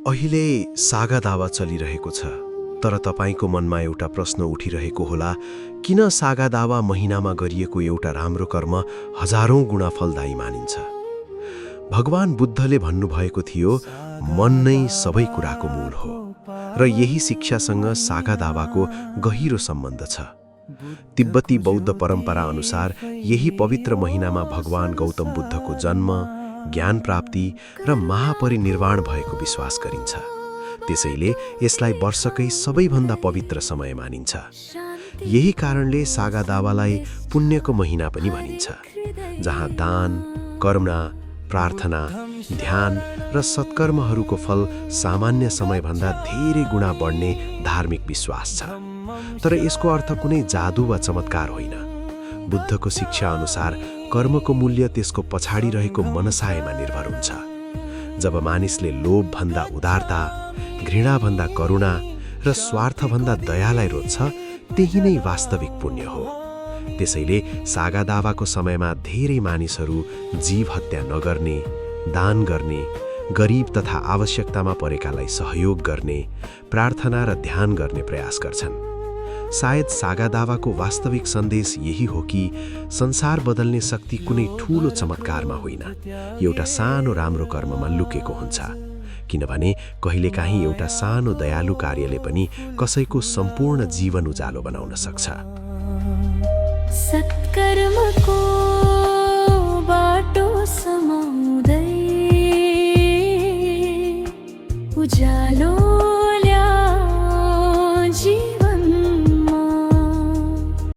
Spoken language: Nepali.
अहिले सागा दावा चलिरहेको छ, तर तपाईँको मनमा एउटा प्रश्न उठिरहेको होला, किन सागा दावा महिनामा गरिएको एउटा राम्रो कर्म हजारौं गुणा फलदायी मानिन्छ? भगवान बुद्धले भन्नुभएको थियो, मन नै सबै कुराको मूल हो, र यही शिक्षासँग सागा दावाको गहिरो सम्बन्ध छ। तिब्बती बौद्ध परम्परा अनुसार यही पवित्र महिनामा भगवान गौतम बुद्धको जन्म, ज्ञान प्राप्ति र महापरिनिर्वाण भएको विश्वास गरिन्छ। त्यसैले यसलाई वर्षकै सबैभन्दा पवित्र समय मानिन्छ। यही कारणले सागा दावालाई पुण्यको महिना पनि भनिन्छ, जहाँ दान, करुणा, प्रार्थना, ध्यान र सत्कर्महरूको फल सामान्य समयभन्दा धेरै गुणा बढ्ने धार्मिक विश्वास छ। तर यसको अर्थ कुनै जादु वा चमत्कार होइन। बुद्धको शिक्षा अनुसार कर्मको मूल्य त्यसको पछाडि रहेको मनसायमा निर्भर हुन्छ। जब मानिसले लोभभन्दा उदारता, घृणाभन्दा करुणा र स्वार्थभन्दा दयालाई रोज्छ, त्यही नै वास्तविक पुण्य हो। त्यसैले सागा दावाको समयमा धेरै मानिसहरू जीव हत्या नगर्ने, दान गर्ने, गरिब तथा आवश्यकतामा परेकालाई सहयोग गर्ने, प्रार्थना र ध्यान गर्ने प्रयास गर्छन्। सायद सागा दावाको वास्तविक सन्देश यही हो कि संसार बदल्ने शक्ति कुनै ठूलो चमत्कारमा होइन, एउटा सानो राम्रो कर्ममा लुकेको हुन्छ। किनभने कहिलेकाहीँ एउटा सानो दयालु कार्यले पनि कसैको सम्पूर्ण जीवन उज्यालो बनाउन सक्छ।